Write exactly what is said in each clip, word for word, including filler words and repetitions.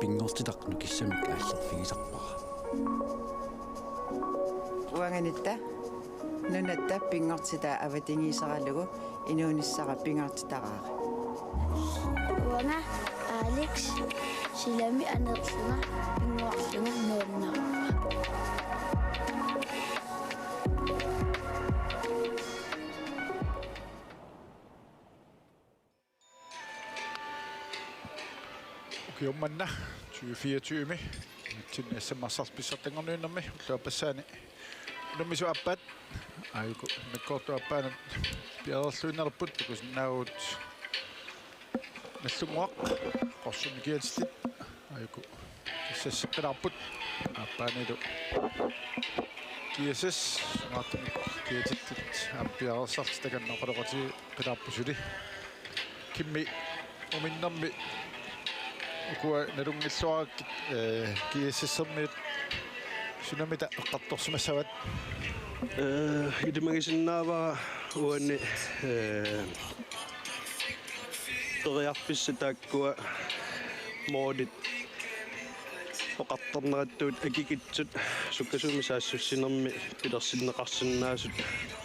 Pinngortitaq nukissamik aallerfigisarpara. Uanganitta nunatta pinngortitaa avatigisaralugu inuunissara pingaartitaraara. Uanga Alex silami aneerlunga pinngorlunga nuannaarpara. Ukioq manna tyve fireogtyve-mi nunatsinni S M-arsarlu pissartanngorniunnermi ulluappassaani unammisut aappaat aajuku immikkoortup aappaanut piareerluinnarput takusinnaavugut Nagdlunguaq, Qorsummi Kiatillit aajuku sassaqqilaarput aappaanilu G S S, Martin Kiatillit aamma piareersarlutik takanna oqaloqatigiilaarput suli. Kimmi uminnermi ukua nalunngilluarakkit, eh, G S S-ermiut sunamita eqqartorsimassavat? Eh, ilimagisinnaavara uani, eh, periarfissat taakkua målit oqartarnerattuut akikitsut sukkasuumik saassussinermi pilersinneqarsinnaasut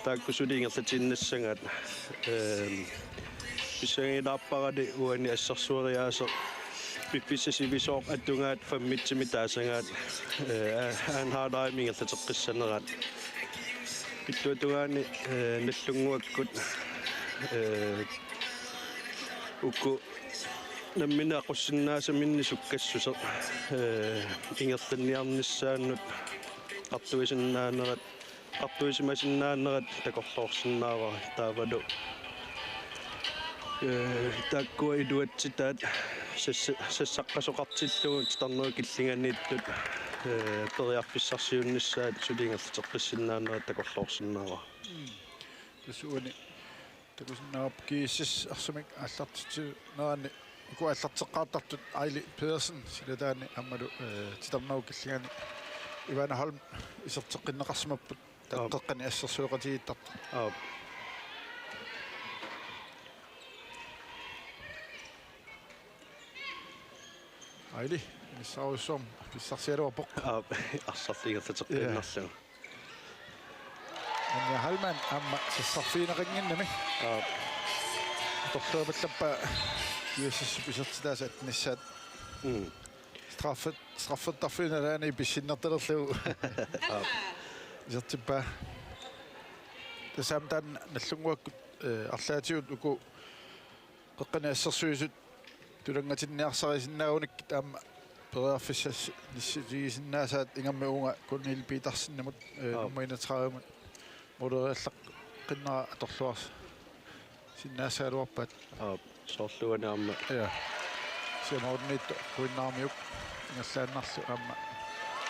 taakku suli ingerlatiinnassagaat, ehm, pissangagilaarparali uani assersueriaaseq piffissaq sivisooq atugaat femogtyvemik taasagaat, eh, anden halvlegimi ingerlateqqissanerat. Pilluatungaani, eh, Nagdlunguakkut, eh, uku nammineq aqussinnaasaminnik sukkassuseq, eh, ingerlanniarnissaannut qartuisinnaanerat, qartuisimasinnaanerat takorloorsinnaavara taavalu, eh, taakkua iluatsitaat sassa-, sassaqqasoqartillugu titarnerup killinganiittut, eh, periarfissarsiuinnissaat suli ingerlateqqissinnaanerat takorloorsinnaavara. Tassa uani takusinnaavarput G S S-ermik aallartitsinerani uku aallarteqqaartartut Aili Pedersen silataani aammalu, eh, titarnerup killingani Ivana Holm iserteqqinneqarsimapput. Aap. Taqqeqqani assersueqatigiittartut. Aap. Aili, inissaarujussuarmik pissarsigaluarpoq. Aap, arsarlu ingerlateqqiinnarlugu. Anja Hallmann aamma sassarfigineqannginnami. Aap. Atorluarpallaarpaa G S S-ip isertitaasa attennissaat. Mm. Straffet, straffettarfiup nalaani pissinnertalerlugu. Aap. Isertippaa. Tassami taanna Nagdlunguakkut, eh, arlaatigut uku qeqqani assersuisut tulanngatinniarsarisinnaagunikkit aamma periarfissat nissitigisinnaasaat ingammik uunga Kunil Petersenimut, eh, Aap. nummer enogtredive-mut måleriallaqqinneq atorluarsinnaassagaluarpaat. Aap, soorlu uani aamma. Ja. Siamoorniitto kuinnarmiuk ingerlaannarlu aamma.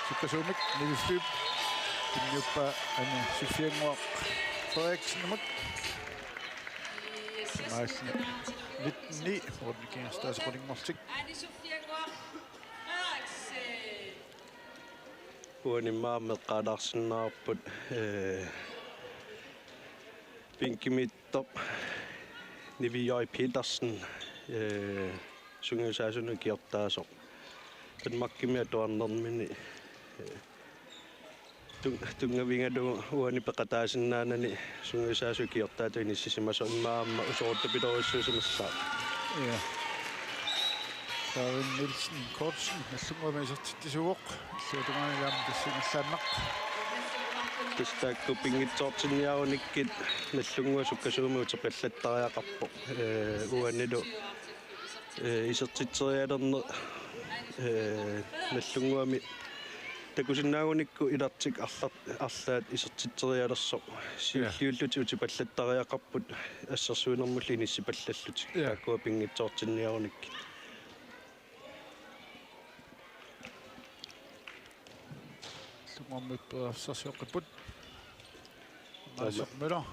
Sukkasuumik Nivi Flyb tunniuppaa Anne Sofiannguaq Frederiksenimut. Maasni nitten ni, Morten Kingstas Kolinngortik. Uani aamma eqqaalaarsinnaavarput, eh, bænkimiittoq Nivi J. Petersen, eh, sungiusaasunut ukiortaasoq. Danmarkimi atuarnermini, eh, Tun-, tunngavigalugu uani peqataasinnaanani sungiusaasoq ukiortaatut inissisimasoq immaqa aamma usoruttapilorujussuusimassaaq. Ja. Karin Nielsen Kortsen, Nagdlunguami isertitsisuuvoq. Illuatungaani aamma tassa ingerlaannaq. Tassa taakku pinngitsoortinniarunikkit Nagdlunguaq sukkasuumik uterpallattariaqarpoq. Ee, uanilu, ee, isertitserialerneq, ee, Nagdlunguami takusinnaagunikku ilartik arlar-, arlaat isertitserialersoq. Ja. Siulliullutik uterpallattariaqarput assersuinermullu inissipallallutik. Ja. Taakkua pinngitsoortinniarunikkit. Nagdlunguarmiut periarfissarsioqqipput. Aamma. Maasaq Møller.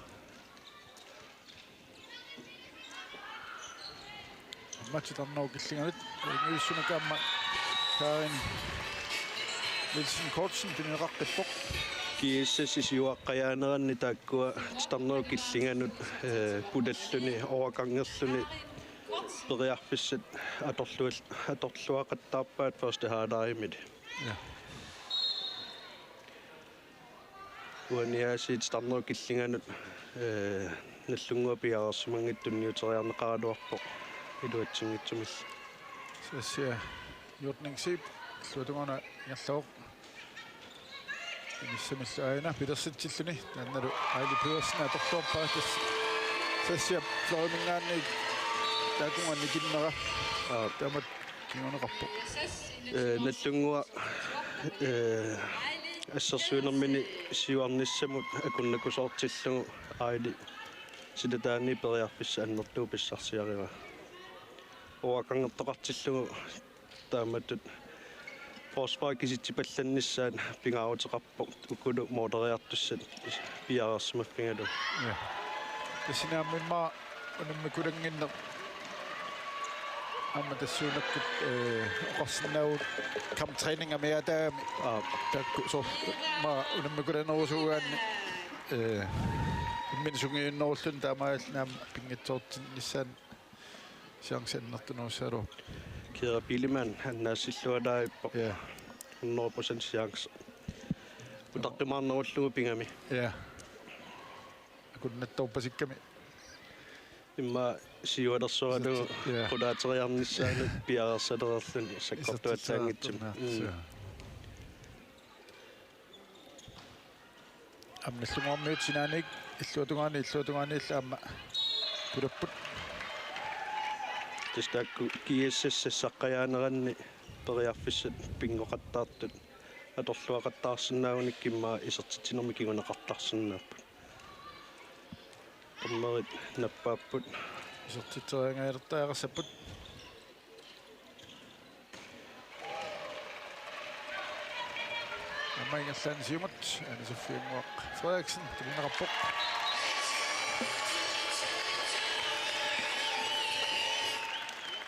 Aamma titarnerup killinganut. Nivissunut aamma Karin Nielsen Kortsen tunineqaqqippoq. G S S-ip siuaqqajaaneranni taakkua titarnerup killinganut, eh, pulalluni, overgangerluni. periarfissat atorlual-, atorluaqattaarpaat første halvlegimili. Ja. Uaniaasiit titarnerup killinganut, eh, Nagdlunguaq piareersimanngitsoq tunniuteriarneqaraluarpoq iluatsinngitsumillu. Sassia Hjortningseep, illuatungana ingerlavoq. Inissamillu aana Petersentilluni, taannalu Aili Pedersen atorluarpaa tassa. Sassia fløjiminngaanniit taakunga nikinnera. Aa. Taamatut kinguneqarpoq. Eh, Nagdlunguaq, eh, assersuinermini siuarnissamut akunnakusoortillugu Aili silataani periarfissat annertuut pissarsiarivaa. Uakangertoqartillugu taamatut forsvar kisitsipallannissaat pingaaruteqarpoq ukulu måleriartussat piareersimaffigalugu. Ja. Tassani aamma immaqa unammikulannginneq aamma tassuunakkut, eh, oqarsinnaavugut kamptræning amigaataagami. Aap. Taakku soorlu immaqa unammikulanerusuugaanni, eh, imminut sungiunnerulluni taamaalilluni aamma pinngitsoortinnissaanut chance annertunerussaagaluarpoq. Kira Biilmann annaassillualaarpoq. Ja. Hundrede procent chance. Utaqqimaarnerullugu pigami. Ja. Akunnattoorpasikkami. Immaqa siualersoralugu, ja, qulaateriarnissaanut piareersalereerluni sakkortuallaanngitsumik. Isertitseriartorniartoq. Mm. Ja. Aamma Nagdlunguarmiut sinaaniit illuatungaani, illuatungaaniillu aamma pulapput. Tassa taakku G S S saqqajaaneranni periarfissat pinngoqattaartut atorluaqattaarsinnaagunikkit immaqa isertitsinermi kinguneqartarsinnaapput. Dommerit nappaapput. Isertitseriangajattartaqassapput. Aamma ingerlaannaq siumut, Ane Sofiannguaq Frederiksen, tunineqarpoq.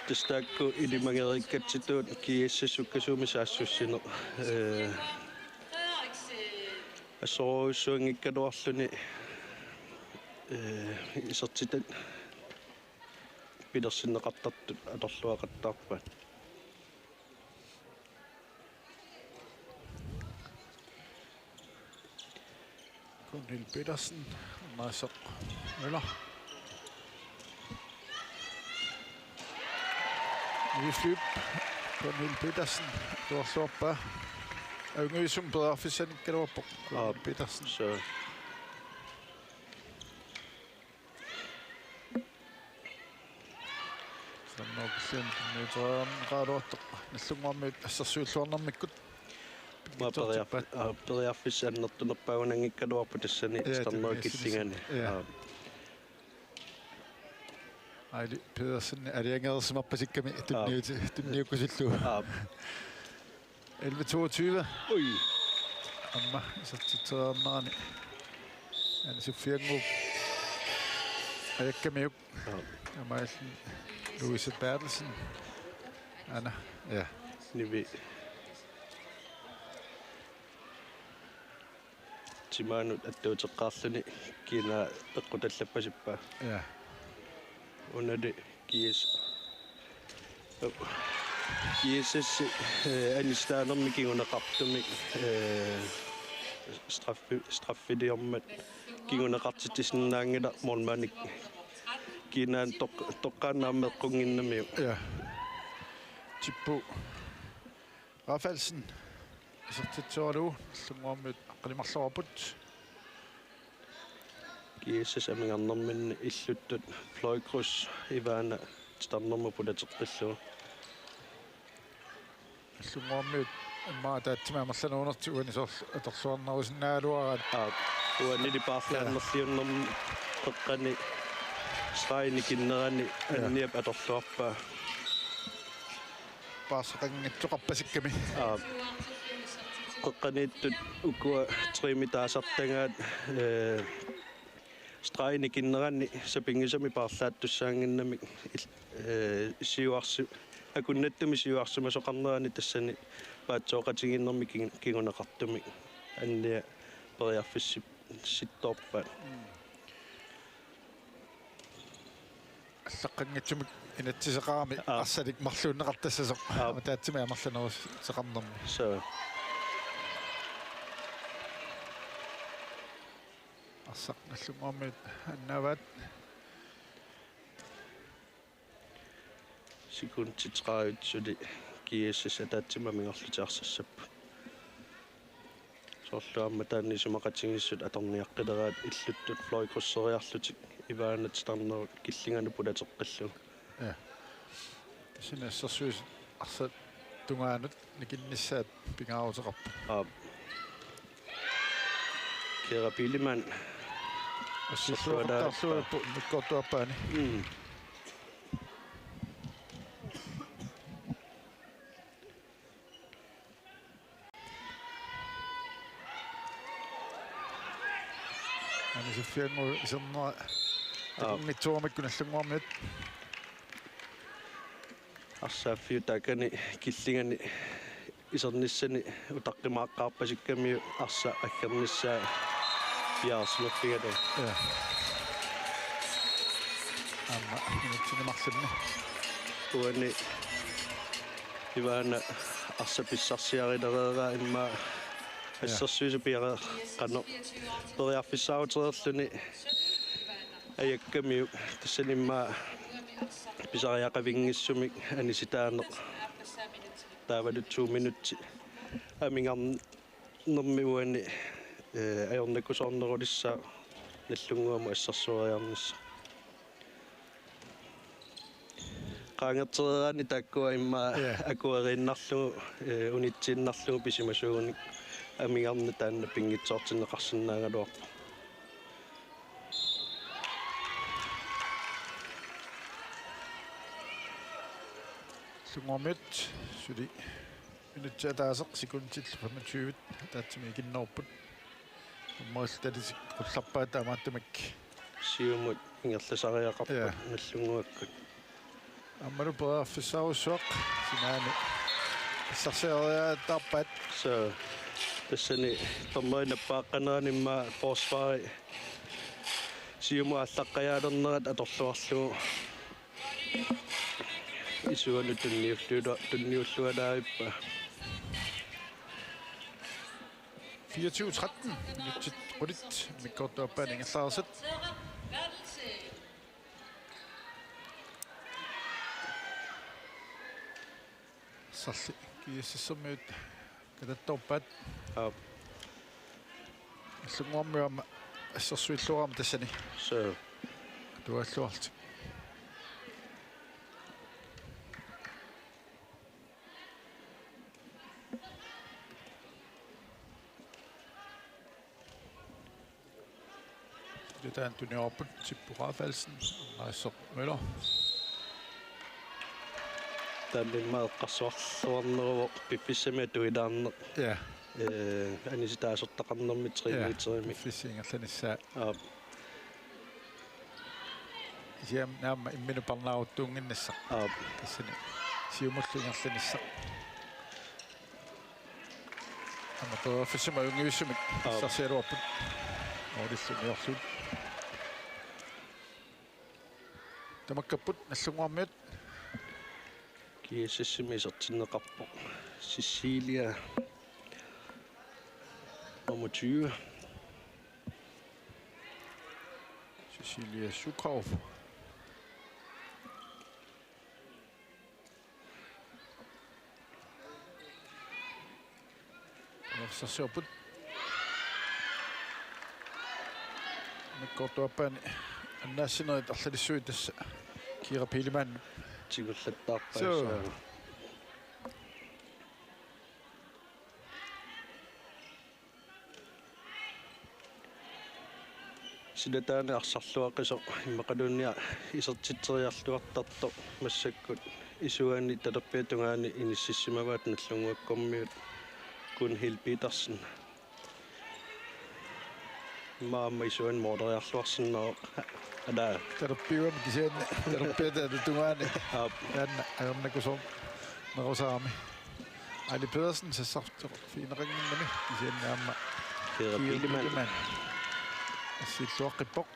Tassa taakku ilimagereerikkatsitut G S S sukkasuumik saassussineq, eh, assorujussuanngikkaluarluni, eh, isertitat pilersinneqartartut atorluaqattaarpaat. Gunhild Petersen, Maasaq Møller. Ny flip. Gunhild Petersen, tuorluarpaa. Ajunngivissumik periarfissanikkaluarpoq. Gunhild Petersen. Så. Sannoqillian niuteriarneqaraluartoq Nagdlunguarmiut assersuilluarnermikkut. Maa periarf-, aa, periarfissat annertunerpaagunanngikkaluarput tassani. Ja, Sannoq tunniussini. Killingani. Ja. Aa. Aili Pedersen aliangereersimarpasikkami tunniut-, tunniukkusullugu. Aa. Elleve toogtyve. Ui. Aamma isertitseriarnerani Ane Sofiannguup ajakkamiuk. Aa. Aamma Louise Berthelsen. Aana. Ja. Nivi. Timaanut attuuteqqaarluni kina eqqutallappasippaa. Ja. Unali G S, G S S, eh, anissitaanermi kinguneqartumik, eh, straffi-, straffiliormat kinguneqartitsisinnaanngilaq målmandip kinaanut toq-, toqqaannaq aamma eqqunnginnamiuk. Ja. Tippu Rafaelsen isertitseralugu Nagdlunguarmiut aqqaneq-marloqarput. G S S amigarnerminni illuttut Fløjkryds Ivana titarnermut pulateqqillugu. Nagdlunguarmiut immaqa ataatsimik amerlanerunertik uani soorlu atorluarnerusinnaagaluaraat. Aa, uanili paarlaannerliunnermi qeqqani stregini kinnerani, ja, Anniap atorluarpaa. Paarsaqanngitsoqarpasikkami. Aa. Qeqqaniittut ukua tremi taasartagaat, eh, stregini kinnerani sapinngisamik paarlaattussaannginnamik il-, eh, siuarsi-, akunnattumik siuarsimasoqarnerani tassani paatsooqatigiinnermik kin-, kinguneqartumik Annia periarfissi-, sittoorpaat. Mm. Allaqqanngitsumik inatsiseqarami. Aap. Arsalik marluunneqartassasoq. Aap. Aamma taatsimik amerlaneruseqarnermi. Suu. Arsaq Nagdlunguarmiut annaavaat. Sekundit tredive suli G S S ataatsimik amigarlutik arsassapput. Soorlu aamma taanna isumaqatigiissut atorniaqqileraat illuttut fløjkrydseriarlutik Ivana titarnerup killinganut pulateqqillugu. Ja. Tassani assersuisut arsap tungaanut nikinnissaat pingaaruteqarpoq. Aap. Kira Biilmann. Assersuaqartarluarpoq immikkoortup aappaani. Mm. Anisiffianngu isernera. Aap. Takunngitsoormikku Nagdlunguarmiut. Arsaaffiup taakani killingani isernissani utaqqimaaqqaarpasikkamiuk arsaq aggernissaa piareersimaffigalugu. Ja. Aamma minutsini marlunni. Uani Ivana arsaq pissarsiarilereeraa immaqa. Ja. Assersuisut piareeqqanut. Periarfissaarutereerluni ajakkamiuk tassani immaqa pisariaqavinngissumik anisitaaneq. Taavalu to minutsit amigarnermi uani, eh, ajornakusoornerulissaaq Nagdlunguamut assersueriarnissaq. Qaangertereeraanni taakkua immaqa. Ja. Akueriinnarlugu, eh, unitsiinnarlugu pisimasuugunik amigarneq taanna pinngitsoortinneqarsinnaagaluarpoq. Nagdlunguarmiut suli minutsit ataaseq sekundit femogtyve ataatsimik ikinnerput. Dommerit talisik qullarpaat taamaattumik. Siumut ingerlasariaqarput. Ja. Nagdlunguakkut. Aammalu periarfissaarujussuaq sinaani pissarsiariaataarpaat. Suu, tassani dommerit nappaaqqanerani immaqa forsvari siumut aallaqqajaalernerat atorluarlugu. Isuanut tunniulluala-, tunniullualaarippa. Fireogtyve tretten. Minutsit qulit immikkoortup aappaani ingerlareersat. Arsarli G S S-ermiut katattoorpaat. Aap. Nagdlunguarmiut aamma assersuilluarami tassani. Suu. Atualluarlutik. Taanna tunniuppoq Tippu Rafaelsen, Naissoq Møller. Taanna immaqa eqqarsaarluarneruvoq piffissami atuilaarneq. Ja. Eh, anisitaasortaqarnermi tre meterimik. Ja, piffissap ingerlanissaa. Aap. Kisianni aamma imminut parnaaruttuunnginnissaq. Aap. Tassani siumullu ingerlanissaq. Aamma periarfissamik ajunngivissumik. Aap. Pissarsiaraluarput. Målillu niorlugu. Tamakkerput Nagdlunguarmiut. G S S-imi isertinneqarpoq Cecilia, nummer tyve. Cecilia Sukov. Arsarsiorput. Immikkoortup aappaani annaassinerit arlalissuit tassa Kira Biilmann. Tigullattaarpaa. Suu. Suu. Silataani arsarluaqisoq immaqaluunniit isertitseriarluartartoq massakkut isuani talerpiata tungaani inississimavaat Nagdlunguakkormiut Gunhild Petersen. Immaqa aamma isuani mooleriarluarsinnaavoq. Alaa. Talerpiuami kisianni talerpiata tungaani. Aap. Taanna ajornakusoornerusarami. Ali Pedersen sassartoq fiineqannginnami kisianni aamma Kira Kira Biilmann. Biilmann. Assilluaqqippoq.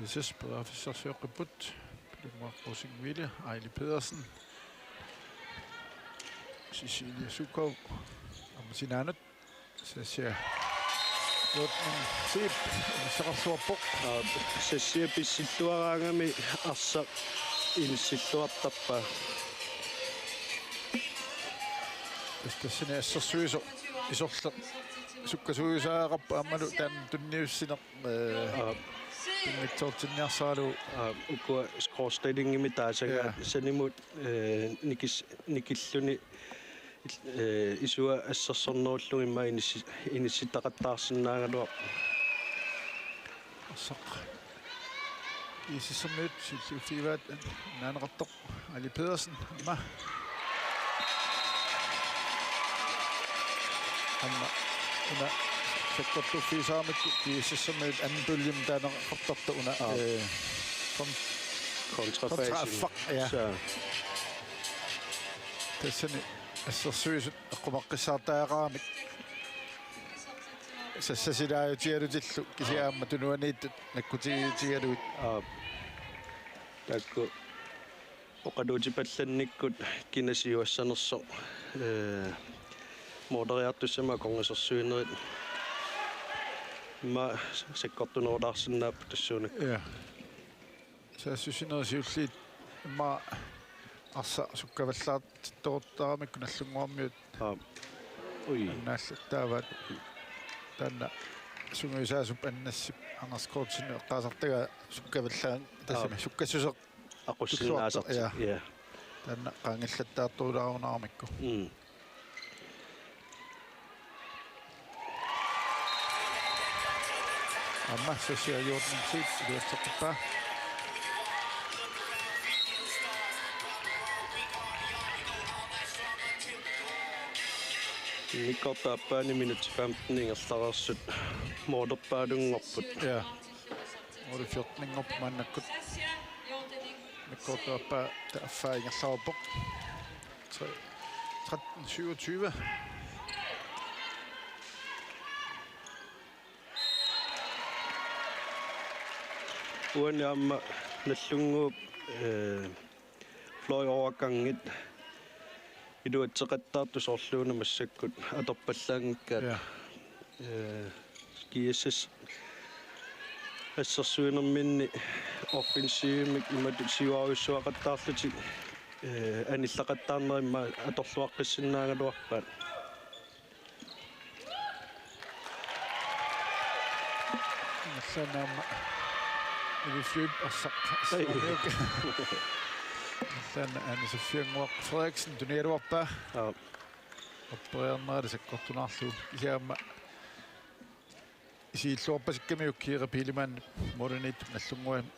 S S periarfissarsioqqipput. Pilunnguaq Rosingville, Aili Pedersen, Cecilia Sukov, aamma sinaanut Sassia Hjortmann Zeeb inissaqarluarpoq. Aa, Sassia pissilluaraangami arsaq inissilluartarpaa. Tassa tassani assersuisoq isorleq sukkasuujusaaqarpoq aammalu taanna tunniussineq, ee, Aa. pinngitsoortinniarsaralugu. Aa, ukua skråstillingimik taasagaat. Ja. Sanimut, ee, nikis-, nikilluni, ee, isua assersornerullugu immaqa inissi-, inissittaqattaarsinnaagaluarpoq. Arsaq. G S S-ermiut siulliuffigivaat, naaneqartoq Aili Pedersen, aamma. Aamma. Una sakkortuuffigisaaramikku G S S-ermiut anden puljemi taaneqartartoq una, Aa. ee, kon-, Kontrafasing. Kontraaffaq, ja. Saa. Tassani assersuisut eqqumaqqissaartariaqaramik. Sassasilaajutigalutillu kisianni aamma tunuaniittut nakkutigiutigalugit. Aap. Taakku oqaluutipallannikkut kina siuassanersoq, ee, mooleriartussamik akornusersuinerit immaqa sakkortunerulaarsinnaapput tassuunakkut. Ja. Saassussinerit siulliit immaqa arsaq sukkavallaartittoruttaramikku Nagdlunguarmiut. Aap. Ui. Annaallattaavaat. Taanna sungiusaasup Annassip Anders Kortsen eqqaasartagaa sukkavallaarneq tassami. Aap. Sukkassuseq aqussinnaasartik. Tulluartoq, ja. Ja. Taanna qaangillattaartorulaarunaramikku. Mm. Aamma Sassia Hjortmann Zeeb iluatseqqippaa. Immikkoortup aappaani minutsit femten ingerlareersut moolerpaalunngorput. Ja. Mål fjorten-inngorpoq maannakkut. Immikkoortup aappaa affaa ingerlareerpoq. Tre-, tretten syvogtyve. Uani aamma Nagdlunguup, ee, fløjovergangit iluatseqattaartut soorluuna massakkut atorpallaanngikkaat. Ja. Ee, G S S assersuinerminni offensivimik imatut siuarujussuaqattaarlutik, ee, anillaqattaarnerit immaqa atorluaqqissinnaagaluarpaat. Ingerlaannaq aamma Evi Flyvp arsaq. Ai. Ingerlaannaq Ane Sofie Nguaq Frederiksen tunigaluarpaa. Aap. Apperiarnerali sakkortunaarlugu. Kisianni aamma isiilluarpasikkamiuk Kiira Biilimannip målimiittup Nagdlunguami.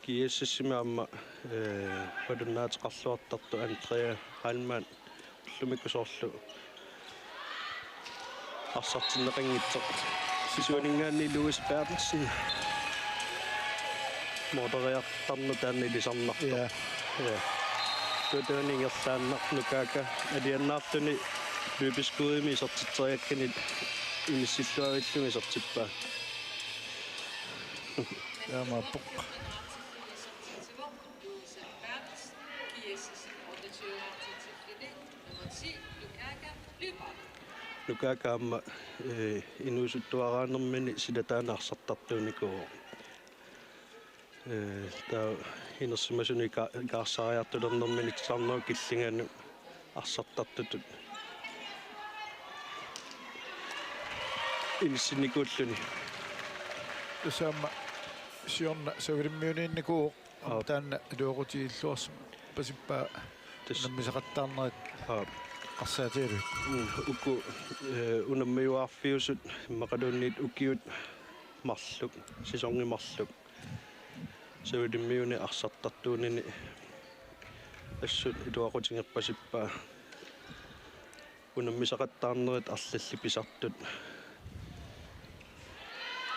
G S S-imi aamma, ee, malunnaateqarluartartoq Andrea Heilmann ullumikkut soorlu arsartinneqanngitsoq. Sisuaninngaanniit Louis Berthelsen måleriartarneq taanna ilisarnartoq. Ja. Ja. Tutuani ingerlaannaq Nukaaka alianaarluni løbeskuddimik isertitseriakkani inissilluarilluni isertippaa. Taamaappoq. Nukaaka aamma, ee, inuusuttuaraanermini silataanut arsartartuunikuuvoq. Ee, taava inersimasunut ika-, ikaarsaariartulernermini Sarnerup Killinganut arsartartutut inissinnikuulluni. Tassa aamma siorna Savalimmiuniinnikuuvoq. Aap. Taanna iluaqutigilluarsimappasippaa. Tassa unammisaqattaarnerit. Aap. Eqqarsaatigalugit. Mm, uku, ee, unammiuaarfiusut immaqaluunniit ukiut marluk, sæsoni marluk Savalimmiuni arsartartuunini assut iluaqutigerpasippaa. Unammisaqattaarnerit arlallit pisartut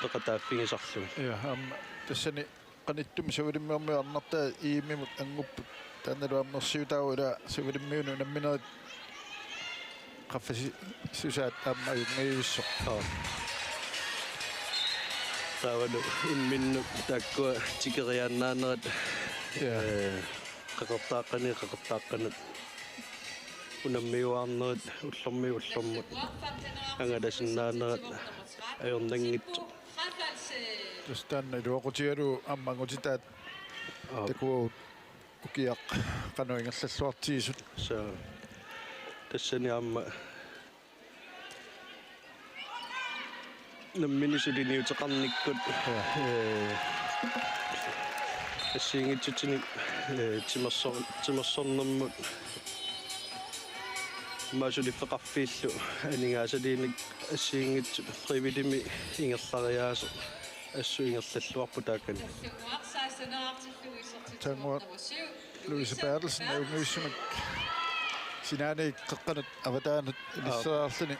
peqataaffigisarlugit. Ja, aamma tassani Qanittumi Savalimmiormiut arnartaat E M-imut anngupput. Taannalu aamma ersiutaavoq ila Savalimmiunut unamminerit qaffasissusaat aamma ajunngivissoq. Aap. Taavalu imminnut taakkua tikeriaannaanerat, ja, ee, qeqertaaqqani qeqertaaqqanut unammiuaarnerit ullormiit ullormut angalasinnaanerat ajornanngitsoq. Tassa taanna iluaqutigalugu aamma angutitaat, aap, takuagut ukiaq qanoq ingerlalluartigisut. Soo, tassani aamma nammineq suliniuteqarnikkut, ja, ee, assigiinngitsutinik, ee, timersor-, timersornermut aamma suliffeqarfiillu aningaasaliinik assigiinngitsut frivilligimik ingerlariaaseq assut ingerlalluarpoq taakani. Aatsaannguaq Louise Berthelsen ajunngivissunik sinaaniit qeqqanut avataanut, aap, inissereerluni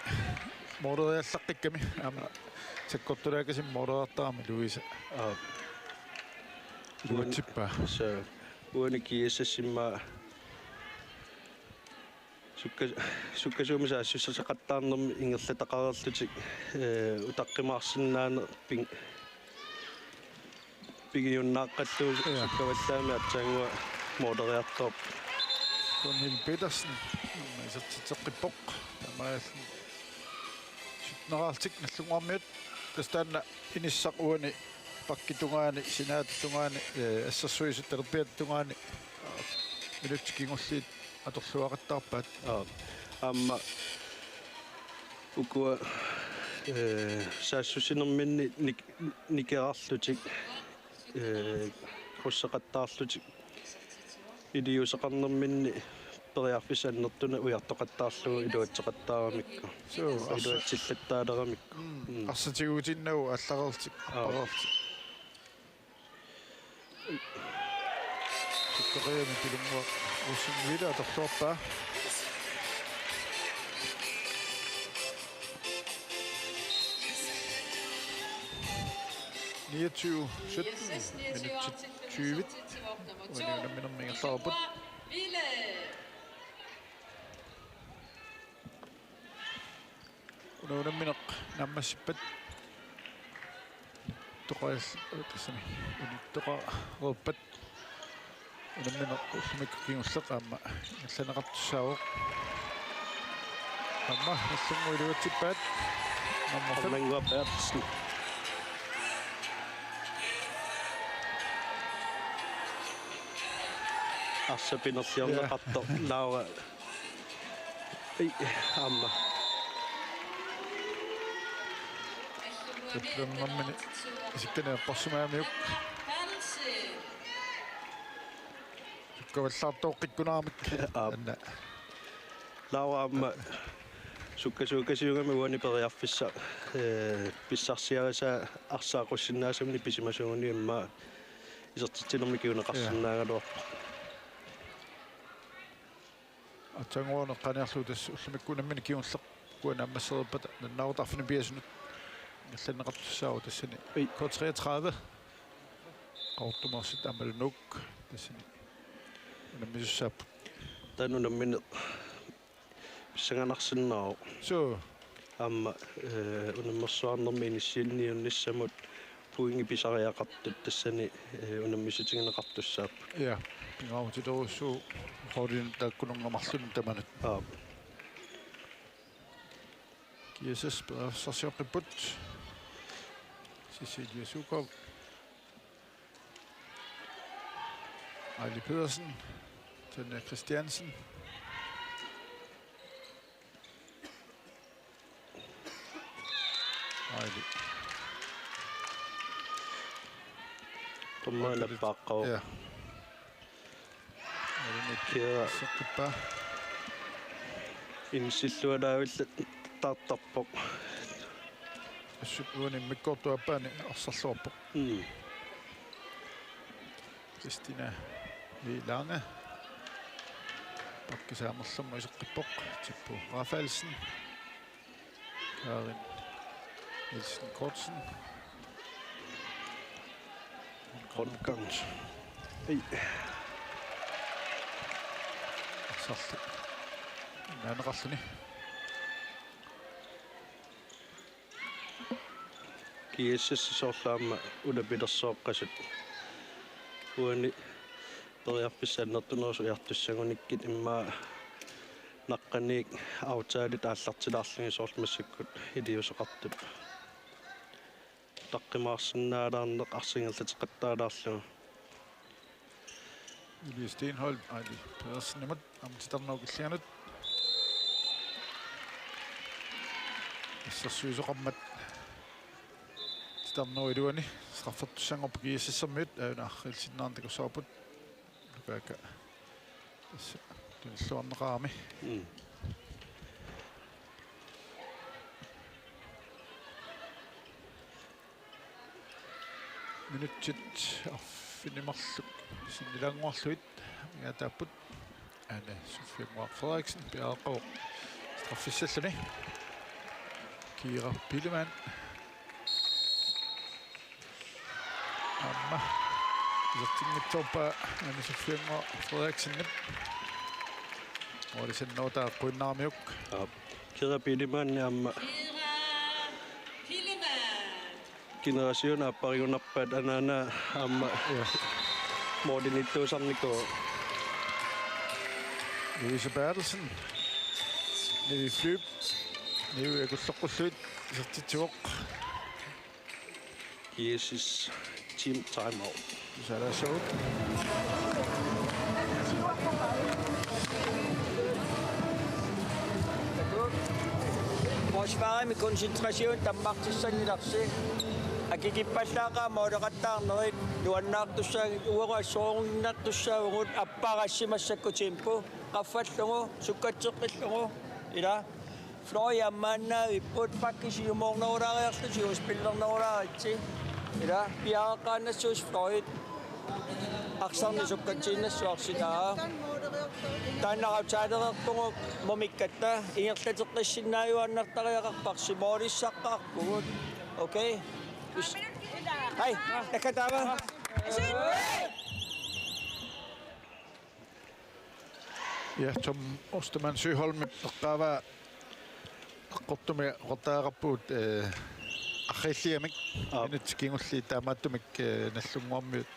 måleriallaqqikkamik aamma sakkortulaakkasimi måleriartarami Louise. Aap. Iluatsippaa. Soo, uani G S S immaqa sukka-, sukkasuumik saassussaqattaarnermi ingerlataqareerlutik, ee, utaqqimaarsinnaaneq ping-, pigiunnaaqqallugu, ja, sukkavallaamik aatsaannguaq måleriartoq. Gunhild Petersen isertitseqqippoq. Taamaalilluni sytteneraarlutik Nagdlunguarmiut. Tassa taanna inissaq uani bakkip tungaani, sinaata tungaani, ee, assersuisut talerpiata tungaani minutsit kingulliit atorluaqattaarpaat. Aap. Aamma ukua, ee, saassussinerminni nik-, nikerarlutik, ee, krydseqattaarlutik iliuuseqarnerminni periarfissat annertuneq ujartoqattaarlugu iluatseqattaaramikku. Soo, arsa-, iluatsillattaaleramikkut. Mm. Mm. Arsaq tigutinnagu aallareerlutik, aap, appareerlutik. Sukkaqiami Pilunnguaq Rosing Mille atorluarpaa. Niogtyve sytten, minutsit tyve. Uani unamminermi ingerlareerput. Una unammineq naammassippat. Toqaal-, tassami. Unittoqareerpat. Unammineq ullumikkut kingulleq aamma ingerlanneqartussaavoq. Aamma Nagdlunguaq iluatsippaat. Nummer fem. Nagdlunguaq Berthelsen. Arsaq pinerliorneqartoq, ja, Laura. Ei, aamma. Nagdlunguarmiut isikkaneq apparsimagamiuk. Sukkavallaartooqqikkunaramik. Aap. Anna. Laura aamma sukkasuukasiugami uani periarfissaq, ee, pissarsiarisaa arsaaqqussinnaasamini pisimasuuguni immaqa isertitsinermi kinguneqarsinnaagaluarpoq. Ja. Aatsaannguaq eqqaaniarlugu tassa ullumikkut unammineq kingulleq ukua naammassereerpata nalunaartarfineq-pingasunut ingerlanneqartussaavoq tassani. Ui. K treogtredive. Qaqortumeersuit aammalu Nuuk tassani unammisussaapput. Taanna unammineq pissanganarsinnaavoq. Suu. Aamma, ee, unammersuarnermi inissinniunnissamut pointit pisariaqartut tassani, ee, unammissutigineqartussaapput. Ja, pingaarutilerujussuuvoq holdinut taakkununnga marlunut tamanut. Aap. G S S periarfissarsioqqipput. Cecilie Sukov. Aili Pedersen. Tanja Christiansen. Aili. Tumma lappaaqqa. Ja. Aili Kiera. Seqqippaa. Insillualaavilla taartarpoq. Assut uani immikkoortup aappaani arsarluarpoq. Mm. Christina V. Lange. Bakkisaamerlermu iseqqippoq. Tippu Rafaelsen. Karin Nielsen Kortsen. Qonkangs. Ei. Sarlu. Naaneqarluni. G S S soorlu aamma ulapilersooqqasut. Uani periarfissat annertunerusut ujartussagunikkit immaqa naqqaniit aftalerit aallartilaarlugit soorlu massakkut iliuuseqartut. Utaqqimaarsinnaalaarneq arsaannerluteqattaalaarlugu. Julie Stenholm, Aili Pedersenimut, aamma titarnerup killinganut. Assersuisoqarmat titarnerup iluani, straffertussanngorpoq G S S-ermiut, aajuna arriilsinnaarneq takussavarput. Nukaakka. Tassa tunilluarneqarami. Mm. Minutsit arfineq-marluk sinnilaannguarlugit amigaataapput. Anne Sofie Moore Frederiksen piareeqqavoq straffissalluni. Kira Biilmann. Aamma isertinngitsoorpaa Anne Sofie Moore Frederiksenip. Moorisannuutaa quinnaamiuk. Aap. Kira Biilmann aamma. Kira Biilmann. Generation aapparigunarpaat anaana aamma. Ja. Mooriniittuusarnikuuvoq. Louise Berthelsen. Nivi Flyb. Nivi akulloqqullugu isertitsivoq. G S S team timeout. Sara Sort. Forsvarimi koncentration tammartissanngilarsi. Akikippallaaqaaq mooleqattaarnerit nuannaartussaagit uagut assorujussuanngortussaavugut apparassi massakkut tempo qaffallugu sukkatseqqillugu ila. Fløj ammaannaavipput, bakkit siumoornerulaariarlutik siuspillernerulaaritsi. Ila piareqqaannassuusi fløjit. Arsarneq sukkatsiinnassuarsitaa. Taanna aftalereerpugut mumikkatta ingerlateqqissinnaajuaannartariaqarparsi moolisaqqaarpugut. Okay. Hej, takkataava. Ja, Tom Ostermann Søholm eqqaavaa eqqortumik oqortariaqarpugut, eh, arriilliamik. Aap. Minutsit kingulliit taamaattumik, eh, Nagdlunguarmiut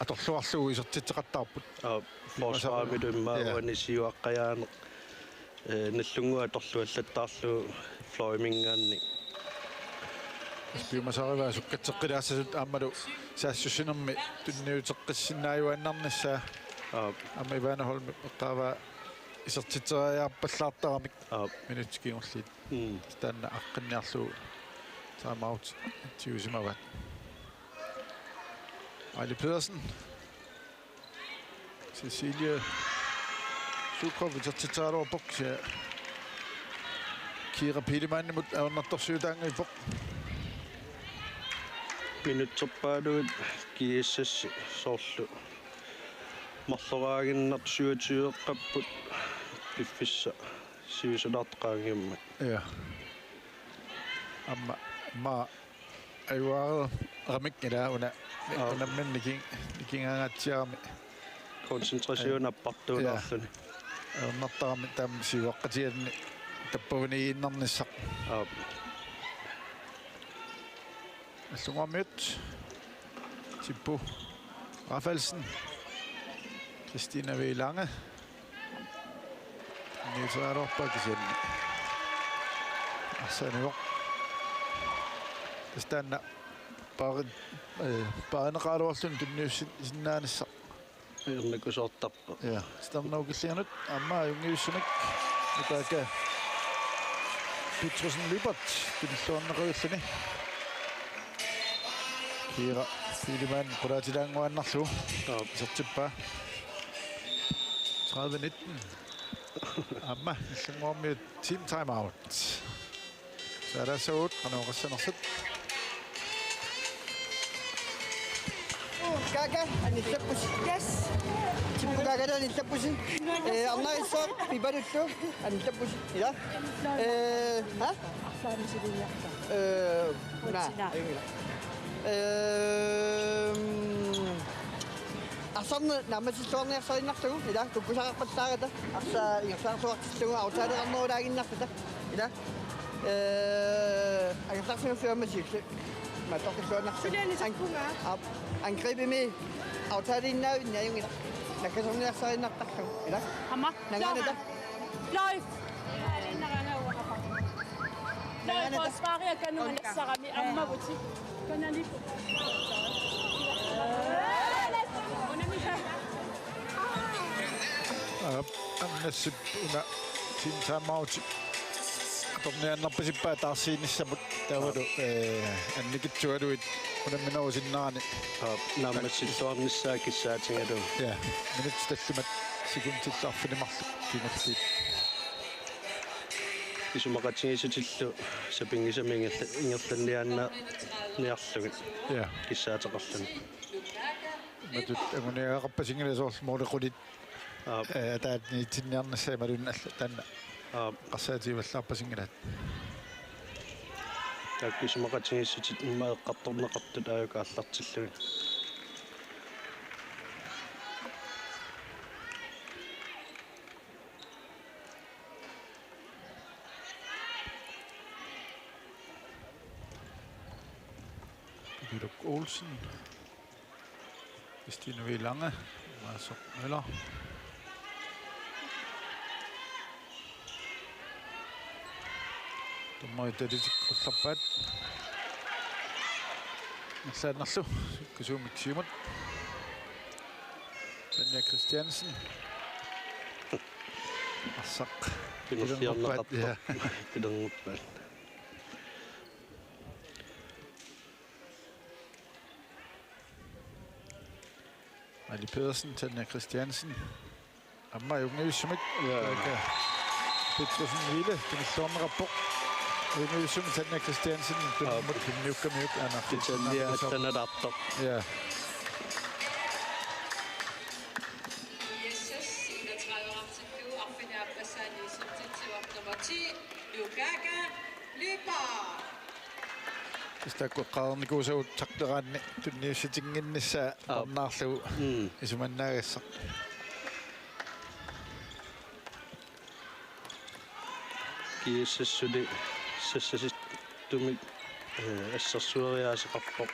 atorluarlugu isertitseqattaarput. Aap, forsvarimilu immaqa. Ja. Uani siuaqqajaaneq. Eh, Nagdlunguaq atorluallattaarlugu fløjiminngaanniit. Piumasarivaa sukkatseqqilaassasut aammalu saassussinermi tunniuteqqissinnaajuaannarnissaa. Aap. Aamma Ivana Holm eqqaavaa isertitseriarpallaartaramik. Aap. Minutsit kingulliit. Mm. Taanna aqqinniarlugu timeout tigusimavaat. Aili Pedersen. Cecilie Sukov isertitseraluarpoq, Kira Biilemannimut ajornartorsiutaanngippoq. Minutserpaaluit G S S soorlu marloraaginnartoq syvogtyveqqapput piffissaq sivisulaartoq qaangiummat. Ja. Aamma, aamma ajuareeramik ila una. Aap. Unammineq nikin-, nikingaangaatsiarami. Koncentration. Aap. Appartuunaarluni. Ja. Ajornartarami taama siuaqqatigaluni tappavaniiginnarnissaq. Aap. Nagdlunguarmiut. Tippu Rafaelsen. Christina V. Lange. Niuteralorpaa kisianni arsaq anivoq. Tassa taanna paari-, eh, paarineqaraluarluni tunniussin-, sinnaanissaq. Ajornakusoortarpoq. Ja, titarnerup killinganut aamma ajunngivissumik. Nukaakka Petrusson Lyberth tunilluarneqavilluni. Kira Biilemann qulaatilaannguaannarlugu. Aap. Isertippaa. Tredive nitten. Aamma Nagdlunguarmiut team timeout. Saalaassavagut qanoq oqassanersut. Kaaka, anillappusi. Yes. Tippu kaaka, anillappusi. Eh, arnarissooq, piparuttu, anillappusi. Ila. Eh, ha? Eh, naa, ajunngilaq. Ehm, arsarneq naammassilluarniarsarinnarlugu, ila, kukkusaqarpallaarata, arsaq ingerlaarsuartillugu aftaleqarnerulaaginnarluta, ila. Eh, angerlarsimaffiamma siulleq. Mattoqqilluannarsi. Suliani sakkunga. Aap, angribimi aftaliinnaavinni ajunngilaq. Nakkasorniarsarinnartarlugu, ila. Aamma. Nangaanata. Live. Live. Live. Forsvaria kanunga nassarami ammavuti. Kanani. Aap, Annassip una team timeout. Atorniaannarpasippaat taarsiinissamut taavalu, eh, annikitsualuit unamminerusinnaani. Aap, naammassilluarnissaa kissaatigalugu. Ja, minutsit tallimat sekundillu arfineq-marluk kingulliit. Isumaqatigiissutillu sapinngisamik ingerla-, ingerlanniaannaaniarlugit. Ja. Kissaateqarluni. Matut anguniagaqarpasinngilaq soorlu måli qulit. Aap. Eh, ataatitsinniarnissaa imaluunniit alla taanna. Aap. Eqqarsaatigivallaarpasinngilaq. Taakku isumaqatigiissutit immaqa eqqartorneqartut aajuku aallartillugit. Piluk Olsen. Christine V. Lange. Masoq Møller. Dommerit atitik qullerpaat. Ingerlaannarlugu. Sukkasuumik siumut. Tanja Christiansen. Arsaq. Pinersiarneqartoq. Ja. Pilernguppaat. Mali Pedersen, Tanja Christiansen. Aamma ajunngivissumik. Ja. Taakku Petersen Mille, tunilluarneqarpoq. Ajunngivissumik Tanja Christiansen, tunummut tunniukkamiuk aana. Detalje attanalaartoq. Ja. I S S enogtredive-artillu arfineq-aappassaani isertitsivoq nummer ti, Lukaka Lyberth. Tassa taakku eqqaarnikuusagut taarteraanni tunniussitinnginnissaa. Aap. Parnaarlugu. Mm. Isumannaagassaaq. G S S-uli sassasittumik, eh, assersueriaaseqarpoq.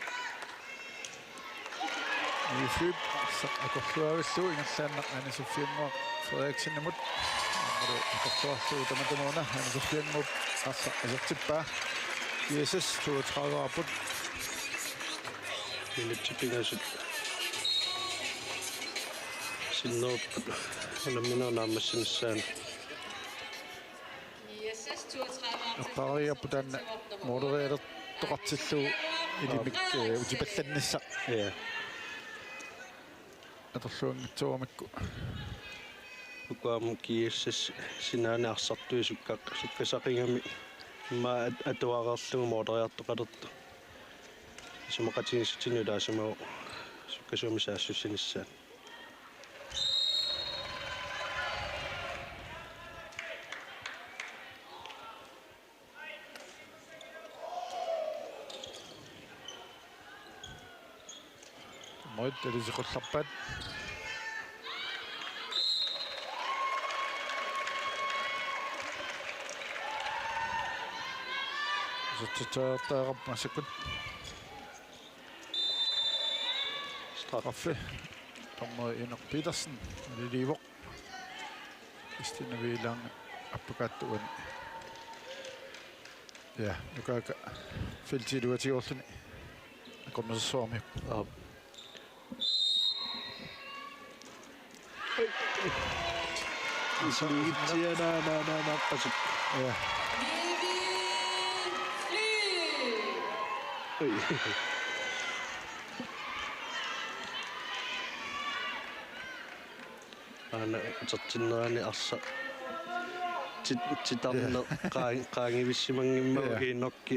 Ny Flyb, arsaq akorluaavillugu ingerlaannaq Ane Sofiannguaq Frederiksenimut. Aammalu akorluarlugu tamatumuuna Ane Sofiannguup arsaq isertippaa. G S S toogtredive-arput. Minutsit pingasut sinnerupput unamminerup naammassinissaanut. Eqqaariarput taanna målerialertoqartillugu ilimik, eh, utipallannissaq. Ja. Atorluanngitsoormikku. Ukua aamma G S S sinaani arsartui sukka-, sukkasaqigami immaqa at-, atuareerlugu måleriartoqalertoq. Isumaqatigiissutinik ilaasimavoq sukkasuumik saassussinissaanut. Målit atitik qullerpaat. Isertitseriartariaqarpoq massakkut. Straffe. Dommeri Inuk Petersen, maliliivoq. Christine Wieland appakaattuani. Ja, Lukaka feltip iluatigoorluni akornusersuarmiuk. Aap. Oi. Isumigitsia na, na, na, na, pasuk. Ja. Oi. Aana utertinnerani arsaq tit-, titarneq. Ja. Qaa-, qaangivissimanngimmavit. Ja. Inukki.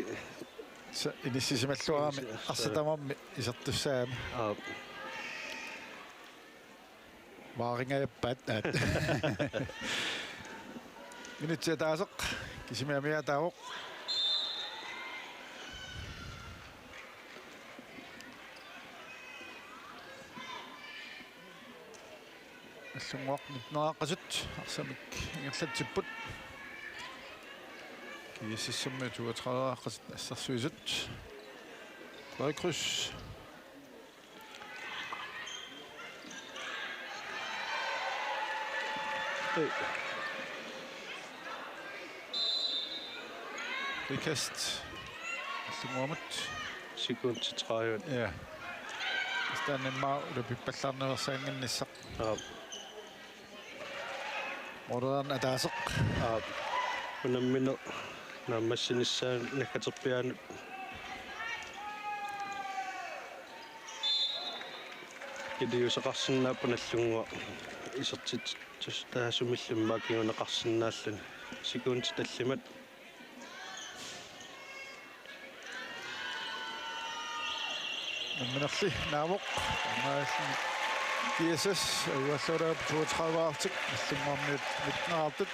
Sa-, inissisimalluarami. Inissisimalluarami. Arsaq tamarmi isertussaagami. Aap. Vaaringajappaat. Minutsit ataaseq. Kisimi amigaataavoq. Nagdlunguaq nitten-aaqqasut arsamik ingerlatsipput. GSS-imiut toogtredive-aaqqasut assersuisut. Frederik Kryds. Hey. Frikast. Nagdlunguamut. Sekundit tredive. Ja. Taanna immaqa ulapippallaarniarsaannginnissaq. Aap. Moorerneq ataaseq. Aap. Unammineq naammassinissaa naggaterpiaanut. Iliuuseqarsinnaapput Nagdlunguaq isertitaasumillu immaqa kinguneqarsinnaalluni. Sekundit tallimat. Namminerli naavoq. Aammaalluni GSS ajugaallaraluarput toogtredive-aartik, Nagdlunguarmiut nitten-aartut.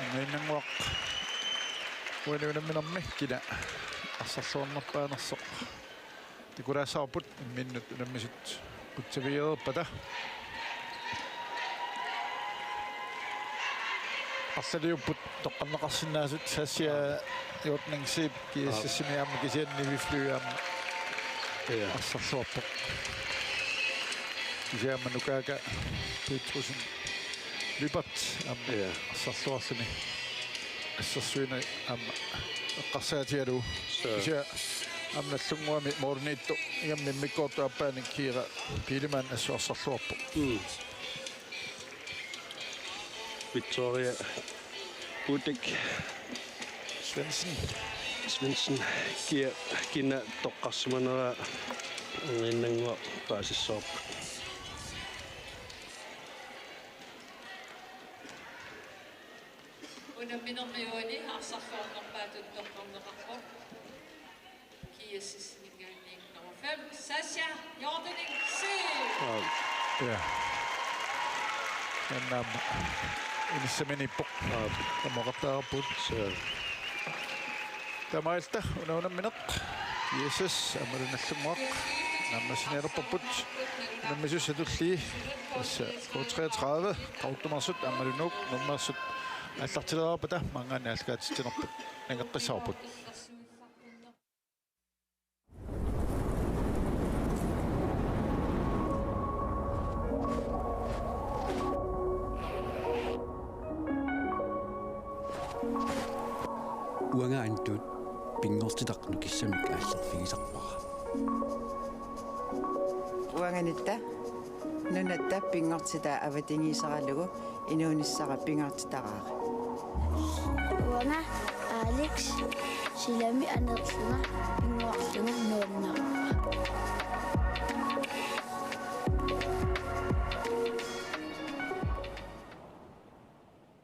Imaannguaq uani unamminermi kina arsarluarnerpaanersoq takulaassavarput, imminnut unammisut qutsavigereerpata. Arlaliupput toqqarneqarsinnaasut, Sassia Hjortning Zeeb GSS-imi aamma kisianni Nivi Fly aamma. Ja. Arsarluarpoq. Kisianni aamma Nukaaka Petrussen Lyberth aamma. Ja. Arsarluarluni. Assersuineq aamma eqqarsaatigalugu. Suu. Kisianni aamma Nagdlunguami mooriniittoq ingammik immikkoortup aappaanik Kiira Biilemann assut arsarluarpoq. Mm. Victoria Butik Svendsen. Svendsen kia kina toqqarsimaneraa Imaannguaq paasissavarput. Unamminermi uani arsarluarnerpaatut toqqarneqarpoq. GSS-iminngaanniit nummer fem, Sasha Jordaning Siv. Aap. Ja. Taanna aamma inissaminiippoq. Aap. Tamoqattaarput. Suu. Taamaalilluta una unammineq. GSS aammalu Nagdlunguaq naammassinialerparput. Unammisussat tullii. Tassa K treogtredive, Qaqortumeersut aammalu Nuuk Nuummeersut aallartilerpata maanngaanniit aallakaatitsinerput nangeqqissavarput. Uanga Antut pinngortitaq nukissamik aallerfigisarpara. Uangatta nunatta pinngortitaa avatangiiseralugu inuunissara pingaartitaraara. Uanga Alex, silami aneerlunga.